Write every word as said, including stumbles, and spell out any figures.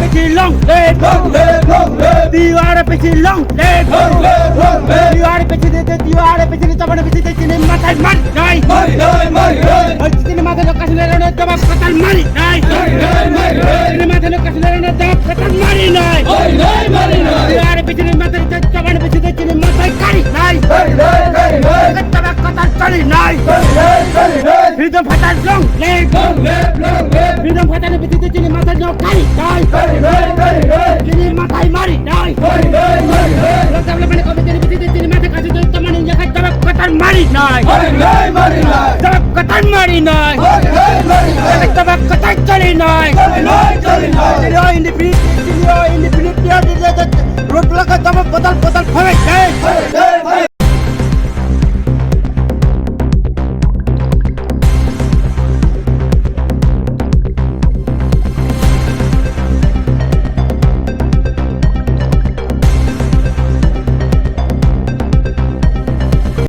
Long live! Long live! Long live! T R P C long live! Long live! Long live! T R P C de, T R P C de, tabana bisi de chini mathai mari nai! Mari nai! Mari nai! Oi, chini mathai no kasile rano jawab katal mari nai! Mari nai! Mari nai! Chini mathai no kasile rano jawab katal mari nai! Mari nai! Mari nai! T R P C de mathai de tabana bisi de chini mathai kari nai! Kari nai! Kari nai! Jawab katal kari nai! Kari nai! Kari nai! Freedom Fighter long live! Long live! Long live! Freedom Fighter ni bisi de chini mathai no kari nai! Kari nai! Kari nai! Chini mathai mari nai! Mari nai! Mari nai! Lo development committee ni bisi de chini mathai kasi de tamani yakai jawab katal mari nai! Mari nai! Mari nai! Jawab katal mari nai! Mari nai! Mari nai! Jawab katal chali nai! Chali nai! Chali